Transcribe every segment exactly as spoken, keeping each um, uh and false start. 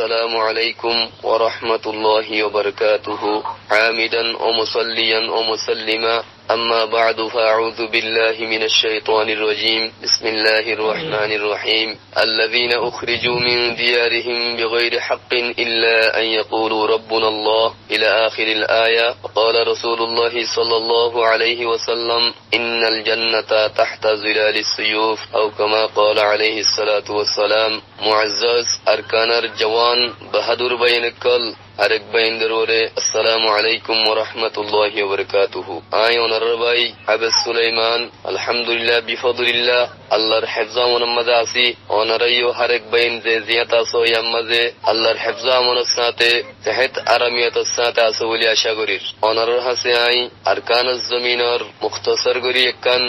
السلام عليكم ورحمة الله وبركاته. حامدا ومصليا ومسلما. أما بعد، فأعوذ بالله من الشيطان الرجيم. بسم الله الرحمن الرحيم. الذين أخرجوا من ديارهم بغير حق إلا أن يقولوا ربنا الله، إلى آخر الآية. وقال رسول الله صلى الله عليه وسلم: إن الجنة تحت ظلال السيوف، أو كما قال عليه الصلاة والسلام. Muázzaz Arkanor juwan bahádur báiyain ókkol, arek báiyaindór uore assalámu aléikum wa rahmatulláhi wa barakátuhu. Aññí onorár bái Háfez Suleimán, alhamdulillah, bifodlillah, Allar hefzó amonor mazé así. Onorá yó hárek báiyain ze ziyáñt asó, yían mazé Allar hefzó amonor sáñte sehet aramiyator sáñte asó bóli acá gorír. Onorár hañsé aññí Arkanor zominor muktasar gorí ekkán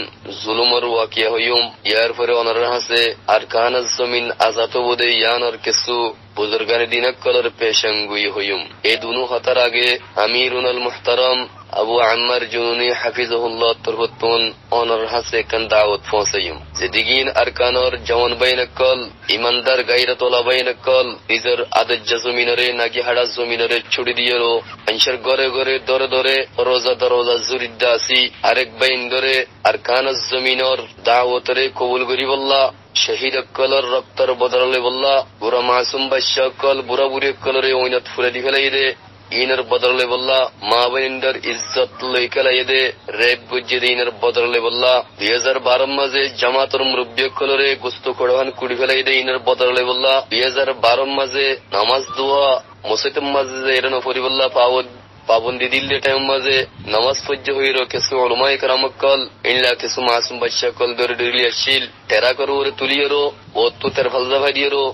zulumor wakiya hoiyúm. Yárfore onorár hañsé Arkanor zomin azad óibo dé yíanor kessú buzurgáne din ókkolór pecangói hoiyúm. E dunú hotár age Amirunal Muhtaram Abu Ammar Jununi hafizahullah torfóttun onorár hañsé ekkán dawot foóñsaiyúm. Zedigín Arkanor juwan báiyain ókkol, imandar gairotwala báiyain ókkol, nizor adejja zominoré, nagi hára zominoré cúçi diyóro, maincór góre góre, dóre dóre, doroza doroza zúridda así, arek báiyaindóre Arkanor zominor dawotoré kobul goríbolla, cóhid ókkolór roktor bodola loibolla, gura masum baiccá ókkol, burá buri ókkolóre oinot fúrai di félaiyé dé, inor bodola loibolla, maa bóinaindór izzot loi kélaiyé dé, rep goijjé dé, inor bodola loibolla, dui házar barór mazé jamaator murubbi ókkolóre gusto kuçóhan kuçi félaiyé dé, inor bodola loibolla, dui házar barór mazé nomás duwa mosóitor mazé zaiyóre noforibólla pabon- pabondi dil dé thaimor mazé nomás foijjé hoiyóre kessú ulamaye keram ókkol, endilla kessú masum baiccá ókkol dóri dóri loi aiccíl. Terakor uore tuliyóro, uottú terfal zafai diyóro,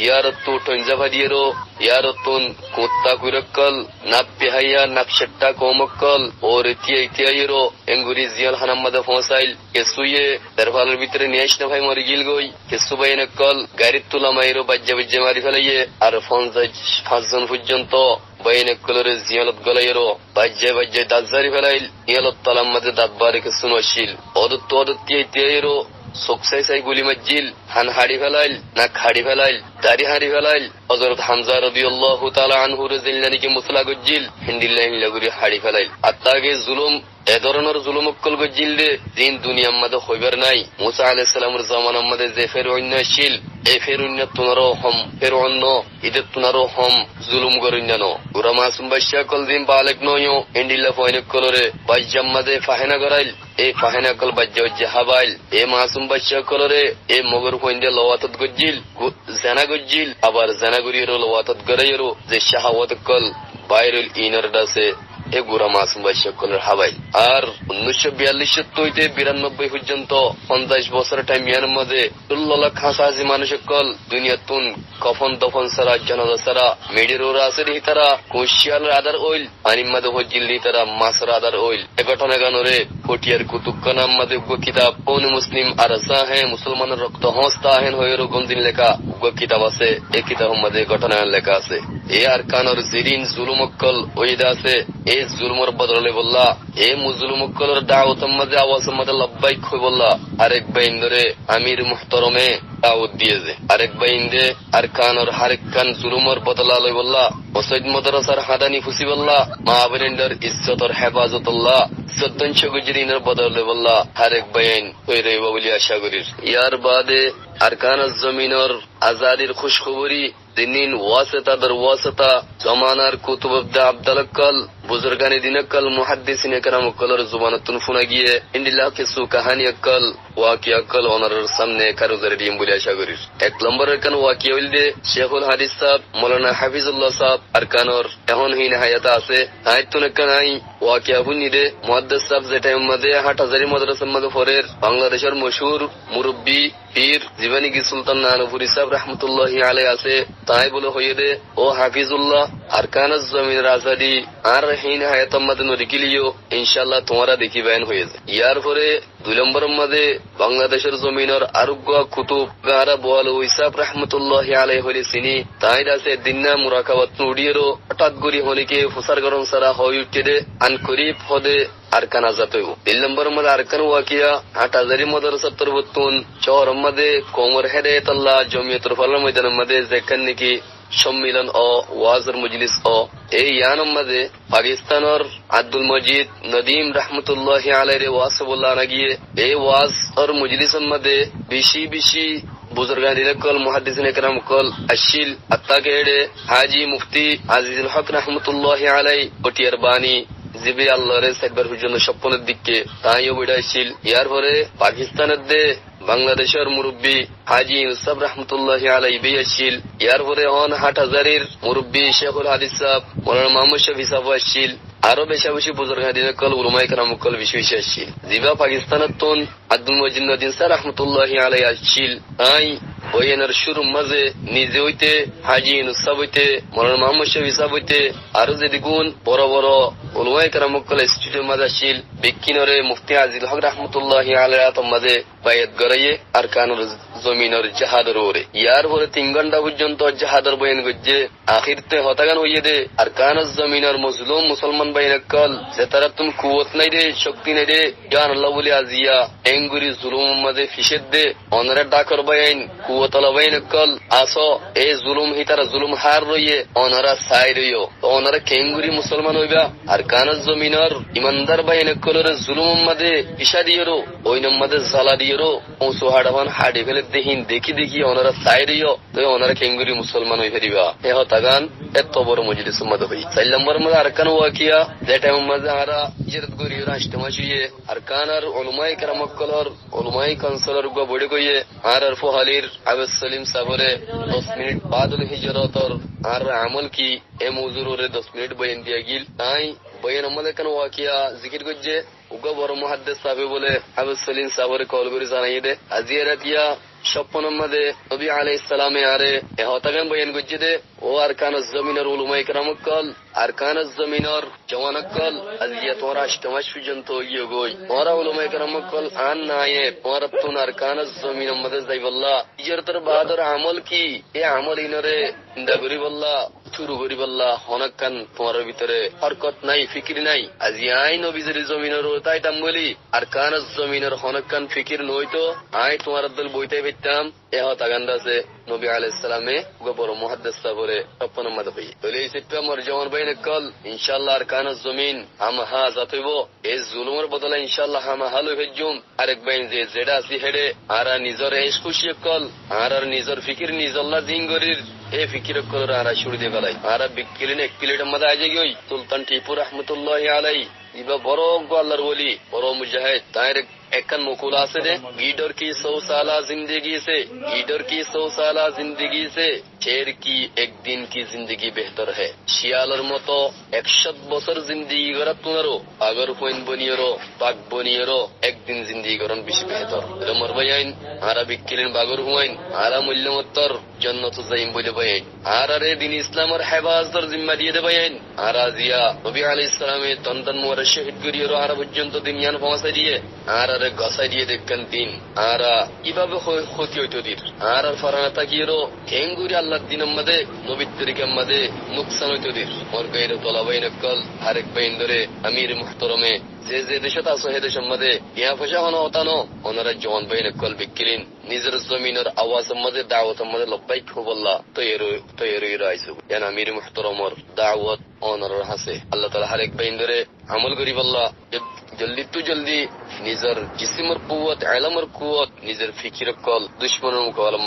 yárottú thoin zafai diyóro, yárottún kuñtta kuir ókkol, naffi háiya, nafceththa koum ókkol, uore tíai tíaiyóro, engorí ziyól hánar mazé foóñsail. Kessúye terfalor bútore niyác nofai mori gilgói, kessú báiyain ókkol gairittú lamaiyóro baijja baijja mari félaiyé, ar fonzaic fañs zon foijjonto báiyain ókkolóre ziyólot golaiyóro baijja baijja dat zari félail. Ziyólot tolar mazé dat baáre kessú no accíl. Ódottú ódot tíai tíaiyóro suk sái sái guli maijjíl, han haçi félail, nak haçi félail, dari haçi félail. Hozorot Hamza rodiyallahu taala anhure zeilla niki musla goijjíl, héndilla héndilla gorí haçi félail. Atta age zulum, e dóronor zulum ókkol goijjíl dé, ziín duniyar mazé hoibár nái. Musa aléissalamor zomanar mazé ze Feroinna accíl, e Feroinnattún aró hom Feroin no, ítattún aró hom zulum goróinna no. Gura masum baiccá ókkol ziín balek no óiyo, héndilla fuain ókkolóre baijjar mazé fahéna goráil, e fahéna ókkol baijja baijja hábail. E masum baiccá ókkolóre e mogor fuainde lowatot goijjíl, gu- zena goijjíl, abar zena goríyóre lowatot goráiyóre ze cáhawot ókkol bair óil, inor dhase e gura masum baiccá ókkolóre hábail. Ar unnúiccó biyallíccóttu óite birannobbói foijjonto fonzaic bosór thaim yíanor mazé cúllo lak háñsa háñsi manúic ókkol duniyattún kofon dofon sára, janaza sára, meçir uore asé dé hítara kuñccíyalor adár óil, fanir mazé foijjíl dé hítara masór adár óil. E góthona gánore Fotiyar Kutub Kánár mazé uggúa kitab Kóune Muslim Arasá Hé, Musolmanor Rokto Hoóñsta Hén hoiyóre gomzin leká uggúa kitab asé. E kitabor mazé e góthona gán leká asé. E Arkanor ziín zulum ókkol óiye dé asé, e zulumor bodola loibolla, e mozlum ókkolór dawotor mazé, awasor mazé labbáik hoibólla, arek báiyaindóre Amir Muhtorome dawot diyé ze, arek báiyainde Arkanor hárek kán zulumor bodola loibolla, mosóid modorasar hañdani fusíbolla, maa bóinaindór izzotor hefazotolla, izzot dóngco goijjé dé inor bodola loibolla, hárek báiyain toiyar óiba bóli acá gorír. Yárbaade Arkanor zominor azadir kúckhobori ziín waseta dor waseta zomanar kutub ebne abdal ókkol, buzurgáne din ókkol, muháddisine keram ókkolór zubanottún fúna giyé, héndilla kessú kaháni ókkol, wakiya ókkol onorár sámne karguzari diyum bóli acá gorír. Ek lombor ekkán wakiya óilde, Cékhul Hádis sáb, Moulana Háfizullah sáb, Arkanor ehón híin hayat asé, tañíttun ekkán aññí wakiya fúinni dé, muháddes sáb ze thaimor mazé Háthazari modorasar mazé forer, Bangladecór mochúr murubbi, pir, zibá niki Sultan Nanopuri sáb rahmatulláhi aléih asé, tañí bóle hoiyé dé, "Ó Háfizullah, Arkanor zominor azadi añárar híin hayator mazé no dekíleyó, incálla tuáñra dekíba," en hoiyé ze. Yárfore dui lomboror mazé Bangladecór zominor ar uggúa kutub, Gañra Buwaloi sáb rahmatulláhi aléih hoilé siní, tañí dase dinna murakabattún uçíyeró, hothat gorí honíkiye fusár gorón sára hoói uiththé dé, ankorib hóde Arkan azad óibo. Tin lombor mazé Arkan wakiya, Háthazari modorasar torfóttun cóoror mazé koumor hédayetolla jomiyotor fálar moidanor mazé zekkán niki sommilon ó, waazor mojlis ó. Ei yíanor mazé Pakistanor Abdul Mojid Nadim rahmatulláhi alaihire waaz óibolla ana giyé. Ei waazor mojlisor mazé beci beci buzurgane din ókkol, muhaddisin ekram ókkol accíl. Attá keçe Haji Mufti Azizul Hok rahmatulláhi alaih Potiyar bani, zibe Allaré sairbar foijjonto sópponor dikká, tañí yó boiçá accíl. Yárfore Pakistanor de Bangladecor murubbi Haji Yunus sáb rahmatulláhi alaih ibá accíl. Yárfore on Hathazarir murubbi Cekul Hadis sáb, Moulana Muhammod Cofi sáb accíl. Aró beca beci buzurgane din ókkol, ulamaye keram ókkol beci beci accíl. Ziba Pakistanottún Abdul Mojid Nadim sáb rahmatulláhi alaih accíl. Tañí boyanor cúrur mazé nize óite, Haji Yunus sáb óite, Moulana Muhammod Cofi sáb óite, aró zedún boro boro ulamaye keram ókkol stejor mazé accíl, bekkúnore Mufti Azizul Hok rahmatulláhi alaihir átor mazé baiyat goráiye Arkanor zominor jihador uore. Yárfore tin gónta foijjonto jihador boyan goijjé. Ahérotte hotágan hoiyé de, Arkanor zominor mozlum musolman báiyain ókkol, ze tarattún kuwot nái de, cókti nái de, yíanolla bóli aziya enggori zulumor mazé fisé de, onorá dhákor báiyain, kuwot ola báiyain ókkol asó, e zulum, hítara zulum hár roiyé, onorá sai roiyó. Onorá keénggori musolman óiba? Arkanor zominor imandar báiyain ókkolore zulumor mazé fisá diyoró, oinor mazé zala diyoró, uñsu haçafán haçi féle de híin dekí dekí onorá sai roiyó. Toi onorá keénggori musolman ói faribá? E hotágan etó boro mojlisor mazé hoiyé. Sair lomboror mazé arekkán wakiya, ze thaimor mazé añára hijrot gorí aiccí, añctho mac óiye, Arkanor ulamaye keram ókkolor, ulamaye kaunsilor uggwá boiçók óiye, añárar fúañdir Háfez Solim sábore doc minit Baadul Hijrotor añárar amol ki, e mozur uore doc minit boyan diya giyíl. Tañí boyanor mazé ekkán wakiya zikir goijjé. Uggwá boro muhaddes sábe bóle Háfez Solim sábore kol gorí zanaiyé de, aziya ratiya sópponor mazé Nobi alaihis salame añáre e hotágan boyan goijjé de, ó Arkanor zominor ulamaye keram ókkol, Arkanor zominor juwan ókkol, aziya tuáñra aiccí mac foijjonto óigiyo goi. Tuáñra ulamaye keram ókkol añár nai, tuáñrattún Arkanor zominor mazé zaibolla, hijrotor baador amol ki, e amol inore zinda goríbolla, cúru goríbolla honókkán tuáñrar bútore hórkot nái, fikir nái. Aziya aññí Nobizor zominor uore táitam bóli Arkanor zominor honókkán fikir noóito, aññí tuáñrar dóil boói táifaittam. E hotágan asé Nobi alaihis salame uggwá boro muhaddes sábore sópponor mazé hoiyé. Tóile e siffa mor juwan báiyain ókkol, incálla Arkanor zomin hámaha azad óibo. E zulumor bodola incálla hámaha loi faijjum. Arek báiyain ze zeçé así héçe, añára nizor ec kúci ókkol, añárar nizor fikir nizolla ziín gorír, e fikir ókkolore añára cúri di félai. Añára bekkílin ek piletor mazé aái zaigói. Sultan Tipu rahmatulláhi alaih, ibá boro uggwá Allar woli, boro mujahed. Tañr ekkán mokula asé de, گیدڑ کی سو سالہ زندگی سے، گیدڑ کی سو سالہ زندگی سے، شیر کی ایک دن کی زندگی بہتر ہے۔ Ciyalor moto ek cót bosór zindigi goráttun aró bagor fuain boniyóro, bag boniyóro ek din zindigi gorón beci behétor. Ere mor báiyain, añára bekkílin bagor fuain, añára moillé mottor jonnotot zaiyum bóli báiyain. Añárare din Islamor hefazotor zimma diyé de báiyain. Añára aziya Nobi alaihis salame don don mubarak cóhid goríyoró añára foijjonto din yián foóñsai diyé, añárare gosái diyé de ekkán din, añára kibábe hó-, hóti óito dir? Añárar fora no tákiyóro keéngorí Allar dinor mazé, Nobir torikar mazé nuksan óito dir? Mor gairot ola báiyain ókkol, harek báiyaindóre Amire muhtorome ze ze decót asó, hé decór mazé tiañ foicá honó hotá no, onorá juwan báiyain ókkol bekkílin nizor zominor awazor mazé, dawotor mazé lobbaik hoibolla toiyar ói, toiyar ói aisó. Yián Amire muhtoromor dawot onorar hañsé. Allatala harek báiyaindóre amol goríbolla, jol-, joldittú joldi nizor jisimor kuwot, elomor kuwot, nizor fikir ókkol ducmonor mukabela